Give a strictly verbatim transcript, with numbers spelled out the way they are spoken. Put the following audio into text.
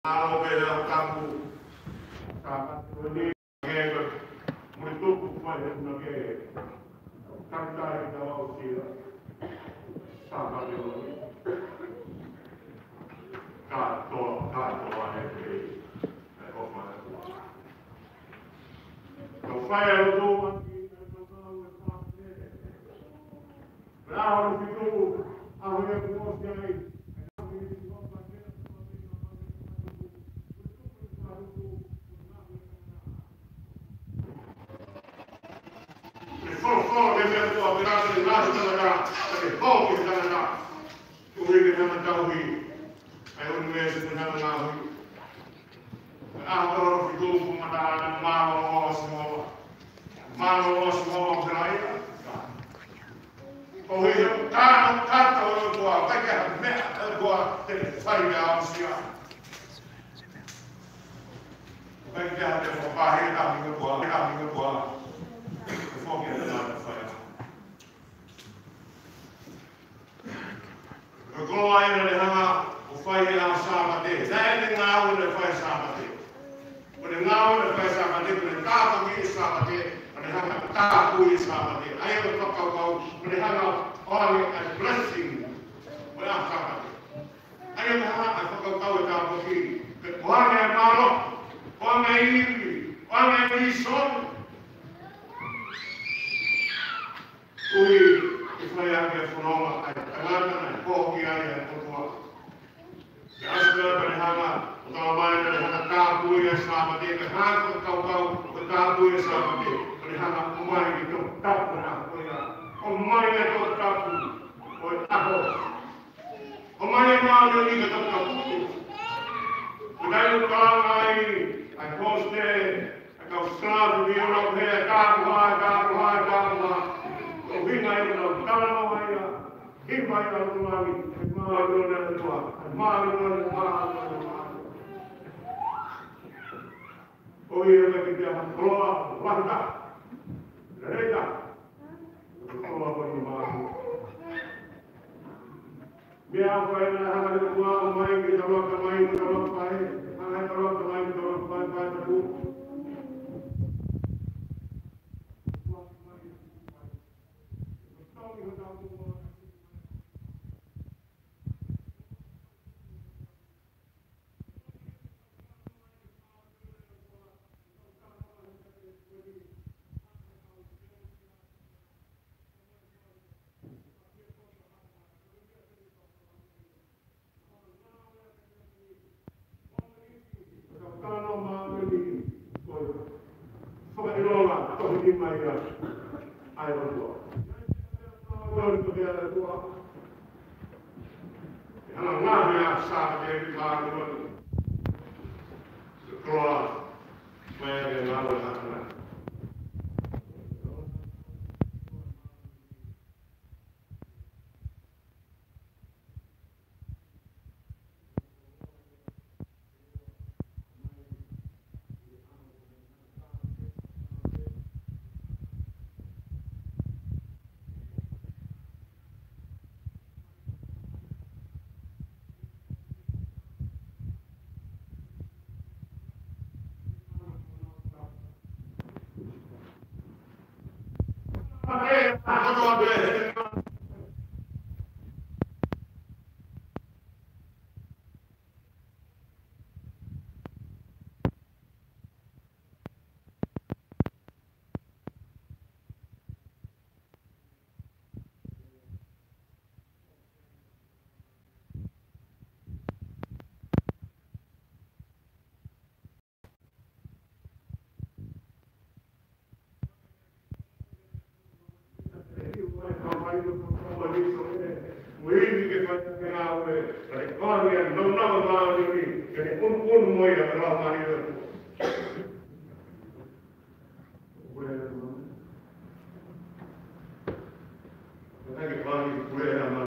Alo pē ʻa taku. Ka ka toni ke ko muli tuku fai he una ke. Ka ka i ka wau sia. Sāpate ʻo ni. Ka to, ka to a e pe. E ko fai. Ko fai a lo to a ki. ʻA e ʻaho tolu fitu ʻoku mata ana mālō ʻo Sihova. Mālō ʻo Sihova ʻo Pelaia. Ko e hā e kākā ʻo e ʻOtua, ʻikai ke ha meʻa ʻa e ʻOtua te ne fai meʻa ʻo sia. ʻIkai ke ha te fakapahe ka mi ʻOtua, ka mi ʻOtua. Ke foki ʻa e tangata fai. Ko e koloa ia naʻe hanga ʻo fai he ʻaho Sāpate. Naʻe ʻi ai e ngāue naʻe fai Sāpate. Ko e ngāue naʻe fai Sāpate, ko e tāpuaki ʻi Sāpate, ko e hanga ʻo tāpuakiʻi Sāpate. ʻA ia ko e fakakaukau, ko e hanga ʻo ʻoange ʻa e blessing ʻo e ʻaho Sāpate. ʻA ia ko e hanga ʻo fakakaukau e tāpuaki, ke ʻoange ʻa e mālohi, ʻoange ʻa e ivi, ʻoange ʻa e vīsone. Koeʻuhi ke fai ʻaki e fononga ʻa e tangata naʻe pōki ai ʻa e ʻOtua. Ke ʻasi pē ʻa e hanga, ʻo talamai naʻe hanga ʻo tāpuakiʻi ʻa e Sāpate, ke hanga ʻo kaukau, ʻo tāpuakiʻi ʻa e Sāpate, ke hanga ʻo ʻomai ke toputapu ʻa e ʻaho ko ia. ʻOmai e toputapu ʻo e ʻaho. ʻOmai e māʻoniʻoni ke toputapu. Ko e taimi ʻoku kalanga ai ʻa e post ē, ʻa e kau sātu ni ʻo nau pehē, kāpuha, kāpuha, kāpuha. Ko e ʻuhinga ia ʻoku nau talanoa ai ʻa e hiva ʻi ʻapi langi, ʻa e māʻoniʻoni ʻa e ʻOtua, ʻa e māʻoniʻoni, māʻoniʻoni, māʻoniʻoni. ʻOku ʻikai ke ʻi ai ha koloa lahi taha, lelei taha, ko e koloa ko eni ʻo e māʻoniʻoni. Meʻa ko ē naʻe hanga ʻe he ʻOtua ʻo ʻomai ki he tangata mai, ki he tangata mai, hanga ʻe he tangata mai, ki he tangata mai, fai tapu. Tano māmani ko e fakaʻilonga tohi mai ʻa e ʻOtua. Māmani ko e ʻOtua. ʻE hanga ngaahi ʻa Sāpate ki māmani. Ko e koloa mai ʻa e ngāue ʻa e ʻOtua.